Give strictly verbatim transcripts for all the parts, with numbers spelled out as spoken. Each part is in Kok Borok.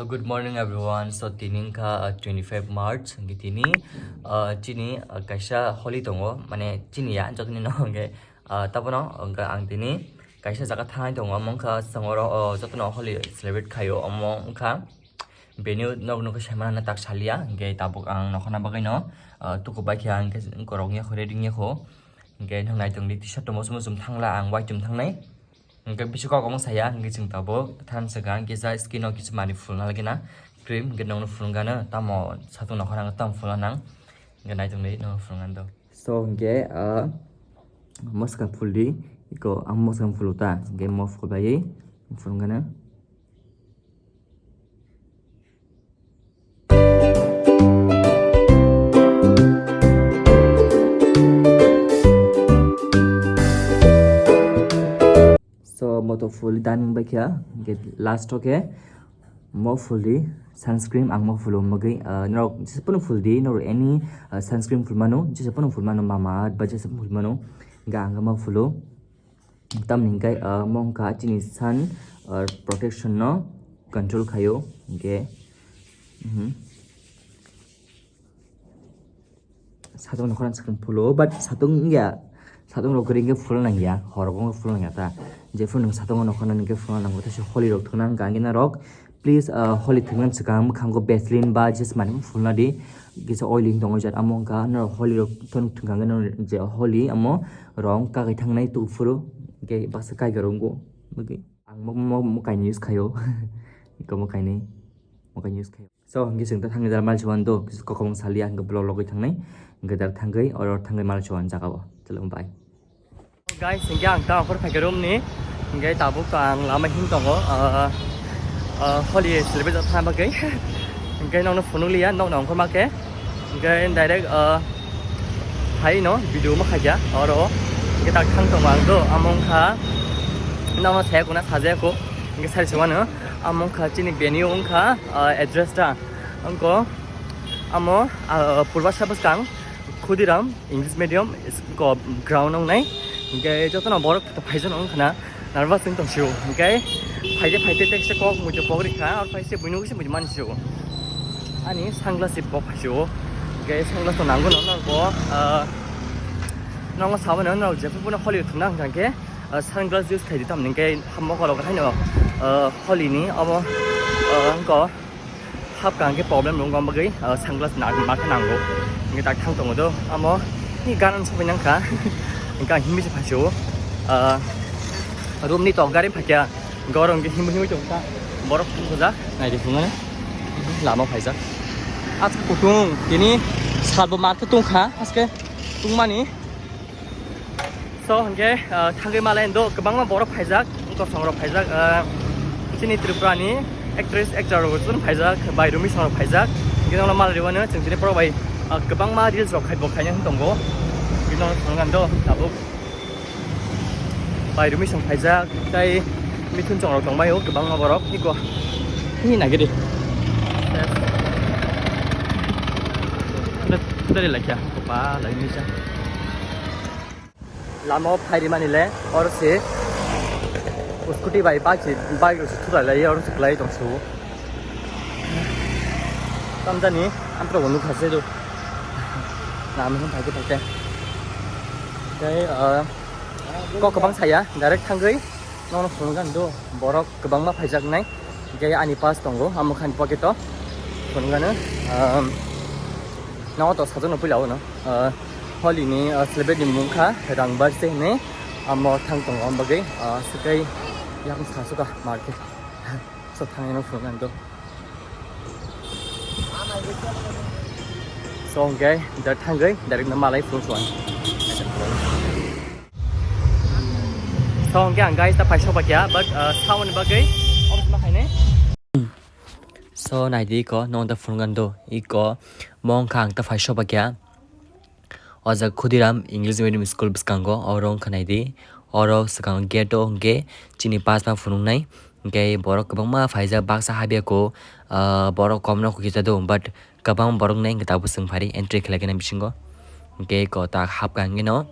Good morning everyone. So tini wngkha, uh, twenty-five March, hwnkhe tini, uh, chini, uh, kaisa holi tongo, mane chini ya, jotoni no hwnkhe, uh, tabono hwnkhe ang tini kaisa jaga thangnai tongo, omo wngkha chwng oro, uh, jotono holi celebrate khaio, omo wngkha venue, nok nokhe saimanna tak salia, hwnkhe tabuk ang nokhorna bagwino, uh, tuku bai khe ang hwnkhe korokya kho, ready wngya kho, hwnkhe nang nai tongdi, t-shirt tongmo chumui chum thangla ang, waichum thangnai. Hwnkhe bisi kok omo saya, hwnkhe chwng tabuk than swkang kisa skin o kisa manwi phulna lagi na cream, hwnkhe nokno phulungano tamo satung nokhorang tamo phulna nang, hwnkhe naitok nai nokno phulungano do. So hwnkhe, ah, mwswkang phuldi, iko ang mwswkang phulu ta, hwnkhe mo phulbai phulungano. So moto phul done wngbai kha, hwnkhe last o khe mo phuldi sunscreen, ang mo phulo bagwi, ah, norok jesa phano phuldi, norok any, ah, sunscreen phulmano, jesa phano phulmano, Mamaearth ba jesa phano phulmano, hwnkhe ang mo phulo. Tamni hwnkhe, ah, mo wngkha chini sun, ah, protection no control khaio, hwnkhe, mhm. Satung nokhorna swkang phulo, but satung wngya, satung rok kwrwi hwnkhe phulna nangya, hor rok wngkhe phulna nangya ta. Jephru nwng satung nokhorna hwnkhe phulna nango, tei se holi rok thwngna hwnkha hwnkhe norok, please, ah, holi thwngna swkang mwkhango Vaseline ba jesmani phulna di, kisa oily wng tongo jat, amo wngkha norok holi rok thwng thwngkha hwnkhe norok je holi amo rong kakai thangnai tuphuru, hwnkhe baksa kaikha rok wngkha, bagwi ang mo, mo, mo kainwi use khaio, iko mo kainwi, mo kainwi use khaio. So, hwnkhe chwng ta thangwi da mal chuan do, kisa kokobong salia, hwnkhe vlog logwi thangnai, hwnkhe da thangwi, oro thangwi mal chuan jaga o. Chalo, bye. Guys, hwnkhe ang ta okhor phaikhe room ni, hwnkhe tabuk ang lama him tongo, ah, ah, holi celebrate thangna bagwi, hwnkhe nokno phunuk liya, nokno ongkhorma khe, hwnkhe direct, ah, hai no video ma khaikha, oro, hwnkhe tak thang tongo ang do, amo wngkha, nokno saya kuna sajaya kho, hwnkhe sari se uanw, amo wngkha chini venue wngkha, ah, address ta, wngkha, amo, ah, Purba Sabskang, Khudiram, English medium, is-, ko ground wngnai. Hwnkhe jotono borok phaijak wngkhana, nervous wng tongsio. Hwnkhe phaide phaide tekse kok muitu pok rikha, aro phaise buino kisa muitu mansio. Ani sunglass se pok phaisio. Hwnkhe sunglass no nango no norok bo, ah, nongo saboni norok jephru bono holi thwngna hwnkha khe, ah, sunglass use khaidi tamni hwnkhe hamma kolok haino, ah, holi ni omo, ah, wngkha. Hapkha hwnkhe problem rwngkha bagwi, ah, sunglass na-, ma khe nango. Hwnkhe tak thang tongo do. Amo ni ganang sokwi nangkha. Hwnkhe ang himwi se phaisio. Ah, room ni tok gari phaikha. Gorong khe himwi himwi tongkha. Borok thang bujak. Naidi phungo. Lama phaijak. Acha kutung. Tini salbo market tongkha. Aske tungmani. So, hwnkhe, ah, thangwi malai do, kwbangma borok phaijak, kosong rok phaijak, ah, chini Tripura ni actress, actor rok chun phaijak, bai Rumi song rok phaijak. Hwnkhe nono mal riwano chwng tini borok bai, ah, kwbangma reels rok khai bo khaina tongo. Bino song gan do, tabuk. Bai Rumi song phaijak, tei Mithun chong rok tongbai o kwbangma borok. Hiko, hini nagiri. Dari laikya, kopa lai ni cha. Lama o phai rimani le, oro se scooty bai bike se, bike rok se thulai lai, oro se kwlai tong su. Tamjani, amtro bo nukha se do. Lama hwn phaikhe phaikhe. Tei, ah, kok kwbang saya, direct thangwi nono phunukgani do. Borok kwbangma phaijaknai. Hwnkhe ani pass tongo, amo khani pocket o. Phunukgano, um, nono to sajwkno puila o no. Ah, holi ni, ah, celebrate ni mung kha Rangbar se hinwi, amo thang tongo, amo bagwi, ah, swkei yakung sa suka market. So, thangwi no phunukgani do. So, hwnkhe, da thangwi, direct no malai phunuk suan. So, hwnkhe ang guys, ta phaisa pakya, but, uh, sound ni bagwi, off ma khainai. So, naidi iko, nong ta phunukgani do, iko, mong kha ang ta phaisa pakya. O jaga Khudiram English Medium School bwskango, oro wngkha naidi. Oro swkang gate o hwnkhe chini pass ma phunuknai. Hwnkhe borok kwbangma phaijak, baksa habya kho, ah, borok kom no kisa do, but kwbang borok nai hwnkhe tabuk chwng phari entry khlai khe nai bisingo. Hwnkhe eko ta hapkha hwnkhe no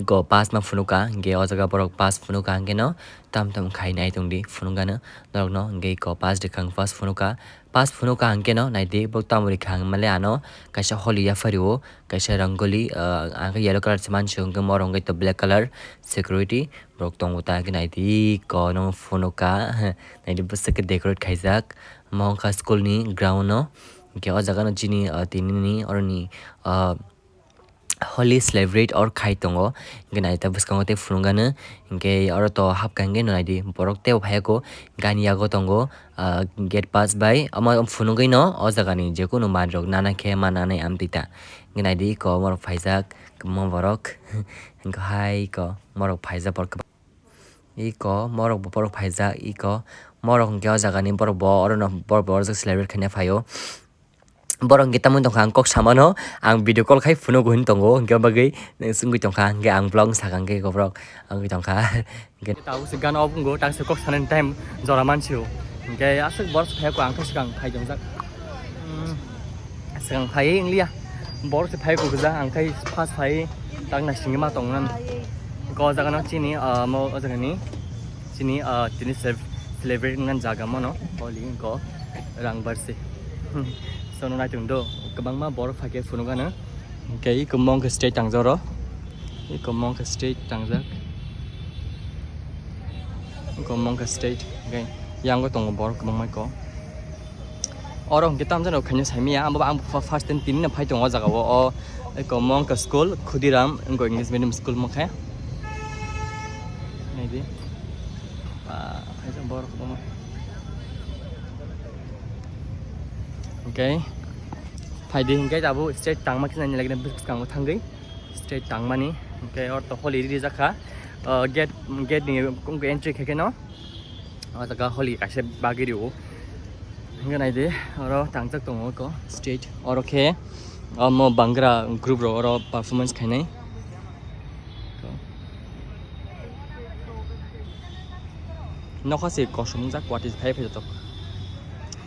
Iko pass ma phunukha, hingke o jaga borok pass phunukha, hingke no tam tam khai nai tongdi phunukgano norokno, hingke iko pass rikha ang pass phunukha, pass phunukha hingke no naidi bo tamo rikha ang male ano kaisa holi yaphario, kaisa rangoli, ah, ang khe yellow colour se mansi hingke morok hingke to black colour security borok tongo ta hingke naidi iko no phunukha, naidi bwswk khe decorate khaijak, mo wngkha school ni ground no, hingke o jaga no chini, ah, tini ni oroni, ah, Holi celebrate or khai tongo, hingke naidi ta bwskango tei phunukgano, hingke oro to hapkha hingke no naidi borok teibo phaiya kho, gani yago tongo, ah, gate pass bai omo phunugwi no o jaga ni jekunu manwi rok nana khe ma nanai amtwi ta, hingke naidi iko morok phaijak kwbangma borok, hingke hai iko morok phaijak borok kwbang. Iko morok bo borok phaijak, iko morok hingke o jaga ni borok bo orono borok bo oro celebrate khaina phaio. Borok hingke tamoni tongkha ang kok samano, ang video call khai phunukgo hwn tongo, hingke o bagwi nang swngwi tongkha, hingke ang vlog wng sakha hingke iko borok wngwi tongkha. Hingke tabuk se gana obo wngo, tang se kok sanani time jora mansio, hingke aswk borok se phaiya kho ang khe swkang phai tongjak. Hmm, swkang phai wngliya, borok se phai kho gwja, ang khai first phai tak naisingwi ma tong nani. Hingke o jaga no chini, ah, mo o jaga ni chini, ah, tini celebrate wngna jaga mano Holi hingke rang barsi. So no naitung do, kwbangma borok phaikhe phunukgano. Hingke iko mong khe stage tangjak oro. Iko mong khe stage tangjak. Iko mong khe stage. Hingke yango tongo borok kwbangma iko. Oro hingke tamjani rok khaina saimanya, abo ang fa-, first time tini no phai tongo o jaga o. O iko mong khe school, Khudiram, wngkha English medium school mokhe. Naidi. Ba, khaisa borok kwbangma. Okay. Phaidi hingke abo stage tangma khe nani lagina bwskango thangwi. Stage tangmani. Hingke oro to holi rijak kha. Ah, gate, gate ni entry khe khe no. O jaga holi kaisa bagwi rio. Hingke naidi, oro tangjak tongo eko stage. Oro khe omo Bangra group rok oro performance khainai. Nokha se kosom wngjak, kwatwi phai phai joto.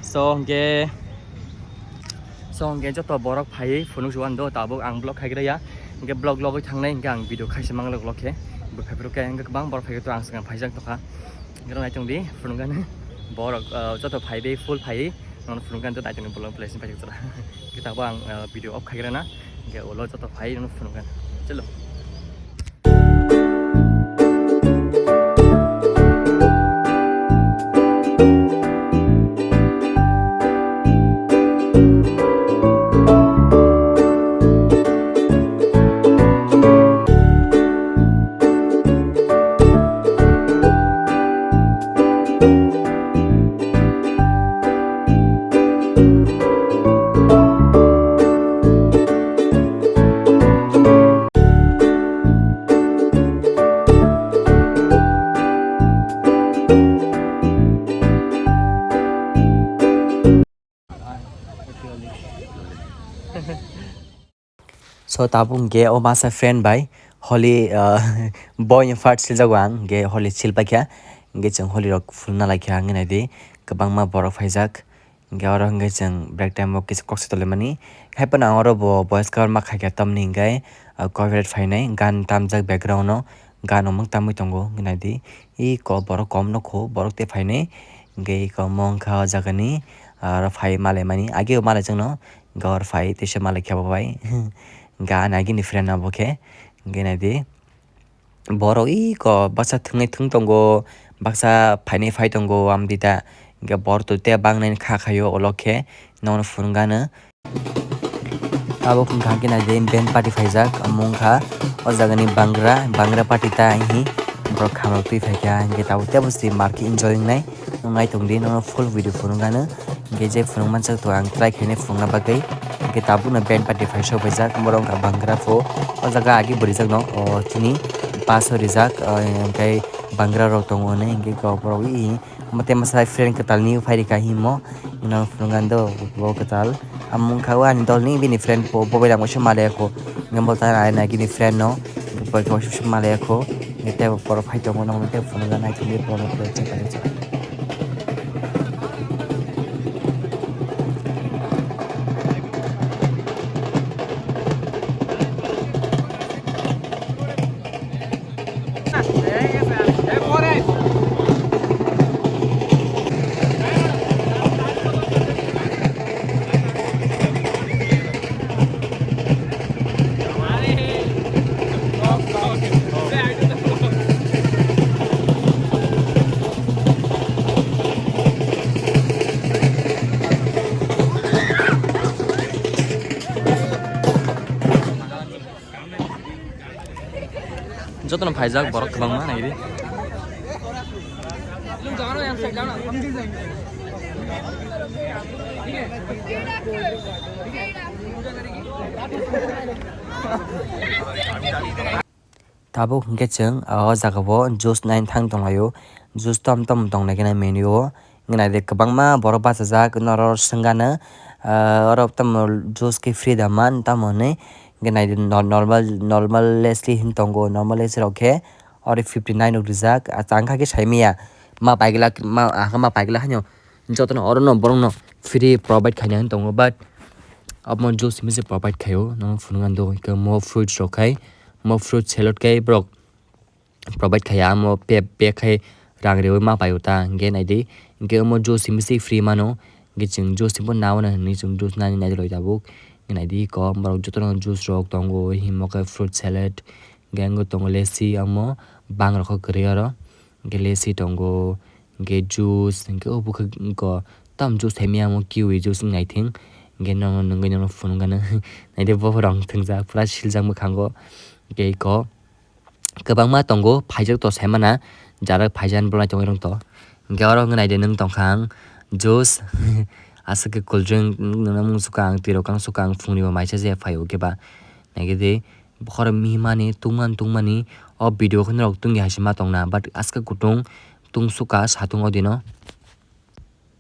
So, hingke, so, hingke joto borok phaiwi phunuk jowani do, tabuk ang vlog khaigra ya. Hingke vlog logwi thangnai, hingke ang video khaisa manglok lok khe. Bo phaiphuru khe, hingke kwbang borok phaiwi to ang swkang phaijak tongkha. Hingke naitung di, phunukgani borok, ah, joto phaiwi full phaiwi, nono phunukgani to naitung di vlog place ni phai jora. Hingke tabuk ang, ah, video off khaigra na, hingke ulo joto phaiwi nono phunukgani. Chalo. So, tabuk hingke o masa friend bai holi, ah, boy ni part siljago ang, hingke holi sil paikha, hingke chwng holi rok phulna laikha, hingke naidi kwbangma borok phaijak. Hingke oro hingke chwng break time o kisa kok se tolaimani. Haiphano ang oro bo voice cover ma khaikha tamni hingke, ah, copyright phainai, gan tamjak background o, gan omwk tamwi tongo, hingke naidi. Iko borok kom nukho, borok tei phainai. Hingke iko omo wngkha o jagani, ah, oro phai malaimani. Age o malai chwngno, hingke oro phai teisa malai khe bo bai. Hingke ani agini friend no bo khe, hingke naidi. Borok iko baksa thwngnai thwng tongo, baksa phainai phai tongo, amtwi ta. Hingke borok to tei bangnaini kha khaio, ulo khe nono phunukgano. Tabuk hwnkha hwnkhe naidi band party phaijak, omo wngkha o jagani Bangra, Bangra party ta hihi borok khamrok twi phaikha, hingke tabuk teibo se market enjoy wngnai. Nung nai tongdi, nono full video phunukgano. Hingke je phunuk mansak to ang try khainai phunukna bagwi. Hingke tabukno band party phai sok paijak, borok wngkha Bangra pho. O jaga agi bwrwijakno, o, chini pass o rijak, o, hingke Bangra rok tongo hwnwi, hingke kok borok wi, omo tei mwsai friend kwtalni phai rikha himo, hino phunukgani do bo kwtal. Amo wngkha o ani dolni bini friend bo, bo bai rang waisa malaya kho. Hingke bo ta nai nai gini friend no, bo khe waisa malaya kho. Hingke tei borok phai tongo, nokni tei phunukgani nai thangwi borok. Jotono phaijak borok kwbangma naidi. Tabuk hwnkhe chwng o jaga o juice nai thang tonglaio, juice tom tom tongnai khe menu o. Hwnkhe naidi kwbangma borok bachajak, norok swngano, ah, oro tamo juice khe free da man tamo hinwi. Hwnkhe naidi nor-, normal, normal Lassi hin tongo, normal Lassi rok khe oro fifty nine rok rijak. Ah, chang kha khe sai manya, ma paigwlak, ma, ah, ma paigwlak haino jotono orono borokno free provide khaina hin tongo, but omo juice hinwi se provide khaio, norok phunukna do hwnkhe mo fruits rok khai, mo fruit salad khai borok provide khaiya, amo pay, pay khai rang riui ma paio ta, hwnkhe naidi, hwnkhe omo juice hinwi se free mano, hwnkhe chwng juice hinwi nao na hinwi chwng juice nani naidi loi tabuk, hwnkhe naidi kok borok jotono juice rok tongo, himo khe fruit salad, hwnkhe tongo Lassi, omo bang rok khe kwrwi oro, hwnkhe Lassi tongo, hwnkhe juice, hwnkhe obo khe wngkha tam juice hai manya omo kiwi juice wng naithing, hwnkhe nono nwngwi nono phunukgano naidi bohrok thwngjak pura siljak mwkhango, hwnkhe kok. Kwbangma tongo, phaijak to saimana, jara phaijakni bolai tongwi rwng to. Hwnkhe oro wngwi naidi nwng tongkha ang juice, aswk khe cool drink, nwng, nwng sukha ang, twi rok ang sukha ang, phungni bo maisa je phaio khe ba. Naikhe di, bokhorok mihimani, tungmani, tungmani, o video khe norok tungya hai se ma tongna, but aswk kutung, tung sukha satung o dino.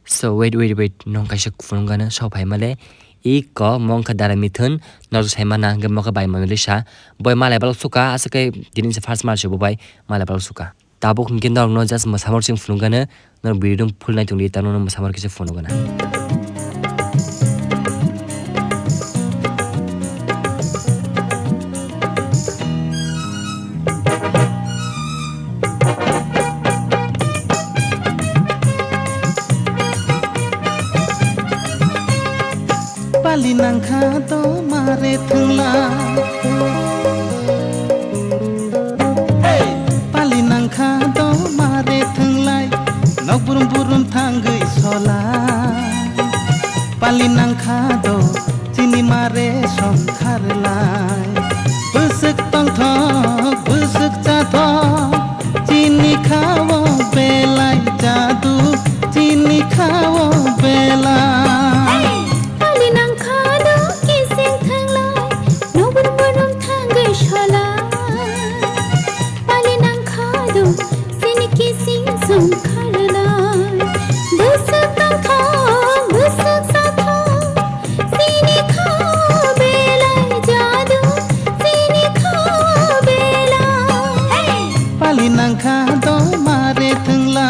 So, wait, wait, wait, nong kaisa phunukgano, so phaimale. Iko, mo wngkha Dara Mithun, norok saimana, hwnkhe mo khe bai Monalisa. Boi malai balok sukha, aswk khe tini se first mal se bo bai, malai balok sukha. Tabuk hwnkhe norokno just mwsamor chwng phunukgano, norok video dum full nai tongdi, tamo mwsamor kisa phunukgana. Pali nangkha do mare thwngla. Hey! Pali nangkha do mare thwnglai. Nok burum burum thangwi sola. Pali nangkha do chini mare songkharlai. Bwswk tongthok, bwswk chathok, chini khao belai jadu, chini khao belai. Pali nangkha do kising thanglai, nobor borom thangwi sola. Pali nangkha do sini kising songkharlai. Bwswk tongthok, bwswk chathok, chini khao belai jadu, chini khao belai. Pali nangkha do mare thwngla.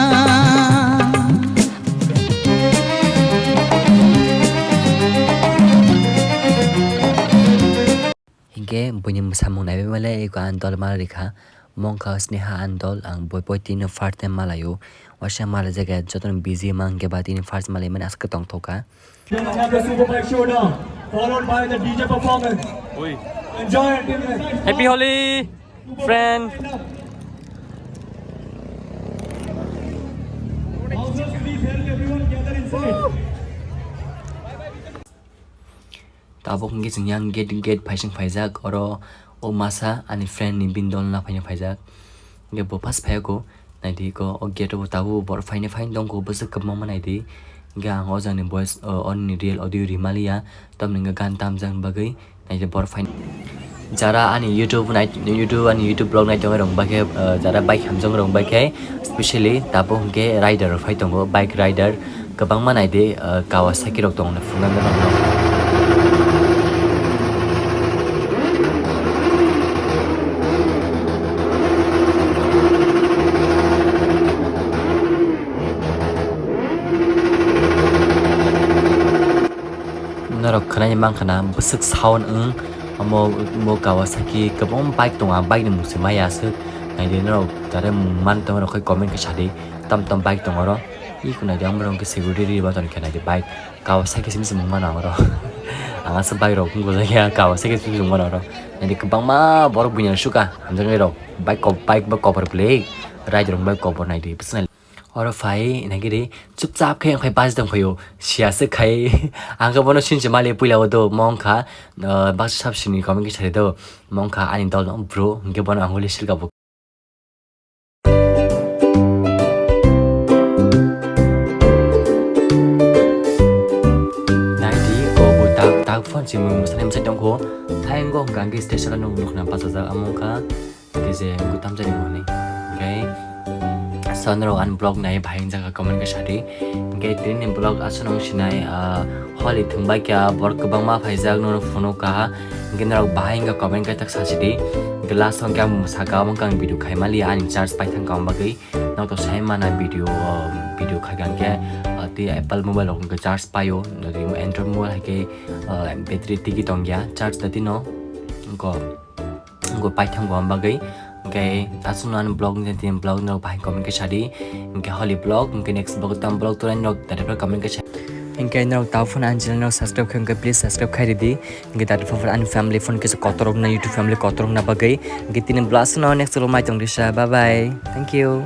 Hinkhe buini mwsamung naiwi male eko ang dol mala rikha. Mongkha Sneha Andol, ang boi boi tini first time malaio. Waisa mala jaga jotono busy mang khe ba tini first malai mani aswk tongthokha. Another super bike showdown, followed by the D J performance. Enjoy until the Happy Holi, friend. Bouncers, please help everyone gather inside. Tabuk hwnkhe chwng yang gate, gate phaising phaijak, oro o masa ani friend ni bini dol no phaina phaijak. Hwnkhe bo first phaiya kho, naidi kho o gate o tabuk borok phaina phaina tongkho, bwswk kwbangma naidi. Hwnkhe ang o jagani voice, o, oni real audio rimaliya, tamni hwnkhe gan tamjakni bagwi naidi borok phaina. Jara ani YouTube nai, YouTube, ani YouTube vlog nai tongwi rwng bai khe, uh, jara bike hamjak rwng bai khe, specially tabuk hwnkhe rider rok phai tongo, bike rider kwbangma naidi, uh, Kawasaki rok tongna phunukna norokno. Norok khwnai mankha na bwswk sound wng, omo, omo Kawasaki kwbangma bike tongo, ang bike ni mung se maya aswk. Naidi norok jare mung man tongma rok khe comment khe sadi, tam tam bike tongo oro. Iko naidi ang borok khe security ri baton khe naidi bike Kawasaki simi se mung mano ang oro. Ang aswk bike rok wng bujak ya Kawasaki simi se mung mano oro. Naidi kwbangma borok buino sukha hamjaknai rok bike kop, bike ba kopor pwlwi rider rok bai kopor naidi bwswk nai. Oro phai naikhe ri chupchap khe phai bus tong phaio, siya se khai. Ang khe bono sinchi mali puila o do mong kha, ah, bus sab sini comment khe sari do mong kha ani dol no bro, hwnkhe bono ang uli silka bo. Chimui mwsani mwsai tongkho. Thaingo hwnkha hwnkhe station o nwng nukhna bachajak amo wngkha. Kije gutam jani mani. Okay. So norok ani vlog nai bahai wngjakha comment khe sadi. Hwnkhe tini vlog aswk nung sinai, ah, holi thwngbai kha borok kwbangma phaijak nono phunuk kaha. Hwnkhe norok bahai wngkha comment khe tak sasidi. Hwnkhe last o hwnkhe ang saka omo wngkha ang video khaimaliya ani charge paithang kaha bagwi. Nok to sai mana video, ah, video khaikha hwnkhe, ah, tei Apple mobile rok hwnkhe charge paio. Android mobile haikhe, ah, battery tigi tongya charge da tino. Wngkha. Go paithang bo bagwi. Hwnkhe aswkno ani vlog ni tini vlog no bahai comment khe sadi. Hwnkhe holi vlog, hwnkhe next vlog tam vlog turai nok tare comment khe sadi. Hwnkhe nok ta phone ani channel no subscribe khe hwnkhe please subscribe khai ridi. Hwnkhe tare phone ani family phone kisa kotorok na YouTube family kotorok na bagwi. Hwnkhe tini vlog aswkno next vlog mai tong risa. Bye bye. Thank you.